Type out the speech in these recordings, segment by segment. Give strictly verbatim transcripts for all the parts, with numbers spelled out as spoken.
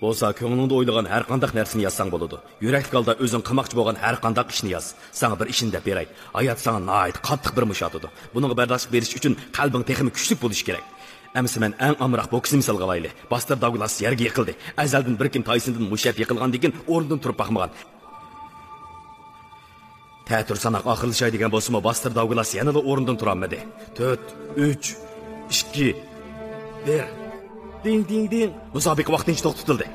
بولسا كۆڭلۈڭدە ئويلىغان ھەر قانداق نەرسىنى يازساڭ بولىدۇ. يۈرەكلىك ھالدا ئۆزۈڭ قىلماقچى بولغان ھەر قانداق ئىشنى ياز. ساڭا بىر ئىشنى دەپ بېرەي. ھايات ساڭا ناھايىتى قاتتىق بىر مۇش ئاتىدۇ. بۇنىڭغا بەرداشلىق بېرىش ئۈچۈن قەلبىڭ تېخىمۇ كۈچلۈك بولۇشى كېرەك. ئەمىسە مەن ئەڭ ئامراق بوكسنى مىسالغا ئالايلى. باستېر داگلاس يەرگە يىقىلدى. ئەزەلدىن بىر كىم تايسوندىن مۇش يەپ يىقىلغاندىن كېيىن ئورنىدىن تۇرۇپ باقمىغان. تەتۈر ساناق ئاخىرلىشاي دېگەن بولسىمۇ، باستېر داگلاس يەنىلا ئورنىدىن تۇرالمىدى. تۆت، ئۈچ، ئىككى، بىر. دىڭ، دىڭ، دىڭ. مۇسابىقە ۋاقتىنچە توختىتىلدى.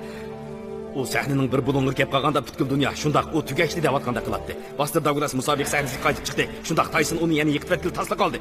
ئۇ سەھنىنىڭ بىر بۇلۇڭلىرىغا كەپ قالغاندا پۈتكۈل دۇنيا شۇنداق ئۇ تۈگەشتى دەۋاتقاندەك قىلاتتى. باستېر داگلاس مۇسابىقە سەھنىسىگە قايتىپ چىقتى. شۇنداق تايسون ئۇنى يەنە يىقىتىۋەتكىلى تاسلا قالدى.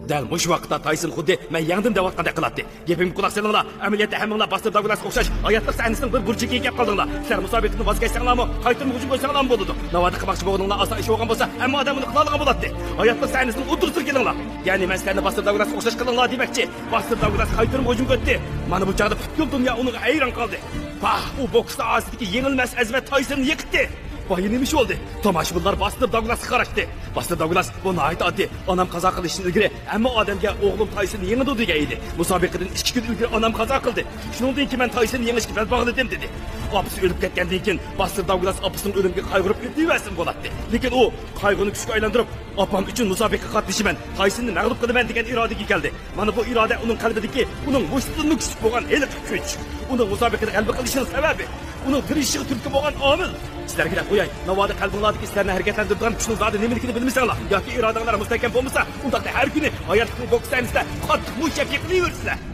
دەل مۇشۇ ۋاقىتتا تايسون خۇددى مەن يەڭدىم دەۋاتقاندەك قىلاتتى. گېپىمگە قۇلاق سېلىڭلار، ئەمەلىيەتتە ھەممىڭلار باستېر داگلاسقا ئوخشاش ھاياتلىق سەھنىسىنىڭ بىر بۇرجىكىگە كەپ قالدىڭلار. سىلەر مۇسابىقىدىن ۋاز كەچسەڭلارمۇ، قايتۇرما ھۇجۇم قويساڭلارمۇ بولىدۇ. ناۋادا قىلماقچى بولغىنىڭلار ئاسان ئىش بولغان بولسا، ھەممە ئادەم ئۇنى قىلالىغان بولاتتى. ھاياتلىق سەھنىسىنىڭ ئوتتۇرىسىغا كېلىڭلار. يەنى مەن سىلەرنى باستېر داگلاسقا ئوخشاش قىلىڭلار دېمەكچى. باستېر داگلاس قايتۇرما ھۇجۇم قىلدى. مانا بۇ چاغدا پۈتكۈل دۇنيا ئۇنىڭغا ھەيران قالدى. پاھ، ئۇ بوكس ساھەسىدىكى يېڭىلمەس ئەزىمەت تايسوننى يىقىتتى. ۋاي، نېمە ئىش بولدى؟ تاماشىبىنلار باستېر داگلاسقا قاراشتى. باستېر داگلاس، بۇ ناھايىتى ئاددىي. ئانام قازا قىلىشتىن ئىلگىرى ھەممە ئادەمگە ئوغلۇم تايسون يېڭىدۇ دېگەن ئىدى. مۇسابىقىدىن ئىككى كۈن ئىلگىرى ئانام قازا قىلدى. شۇنىڭدىن كېيىن مەن تايسون يېڭىشكە بەل باغلىدىم دېدى. ئاپىسى ئۆلۈپ كەتكەندىن كېيىن باستېر داگلاس ئاپىسىنىڭ ئۆلۈمىگە قايغۇرۇپ ئۆتۈۋەرسىمۇ بولاتتى. لېكىن ئۇ قايغۇنى كۈچكە ئايلاندۇرۇپ، ئاپام ئۈچۈن مۇسابىقىگە قاتنىشىمەن، تايسوننى مەغلۇپ قىلىمەن دېگەن ئىرادىگە كەلدى. مانا بۇ ئىرادە ئۇنىڭ قەلبىدىكى ئۇنىڭ مۇشتىدىنمۇ كۈچلۈك بولغان ھېلىقى كۈچ. ئۇنىڭ مۇسابىقىدە غەلىبە قىلىشىنىڭ سەۋەبى، ئۇنىڭ تىرىشىشىغا تۈرتكە بولغان ئامىل. سىلەرگە دەپ قوياي، ناۋادا قەلبىڭلاردىكى سىلەرنى ھەرىكەتلەندۈرىدىغان كۈچنىڭ زادى نېمىلىكىنى بىلمىسەڭلار ياكى ئىرادەڭلار مۇستەھكەم بولمىسا، ئۇنداقتا ھەر كۈنى ھاياتلىقنىڭ بوكس سەھنىسىدە قاتتىق مۇش يەپ يىقىلىۋېرىسىلەر.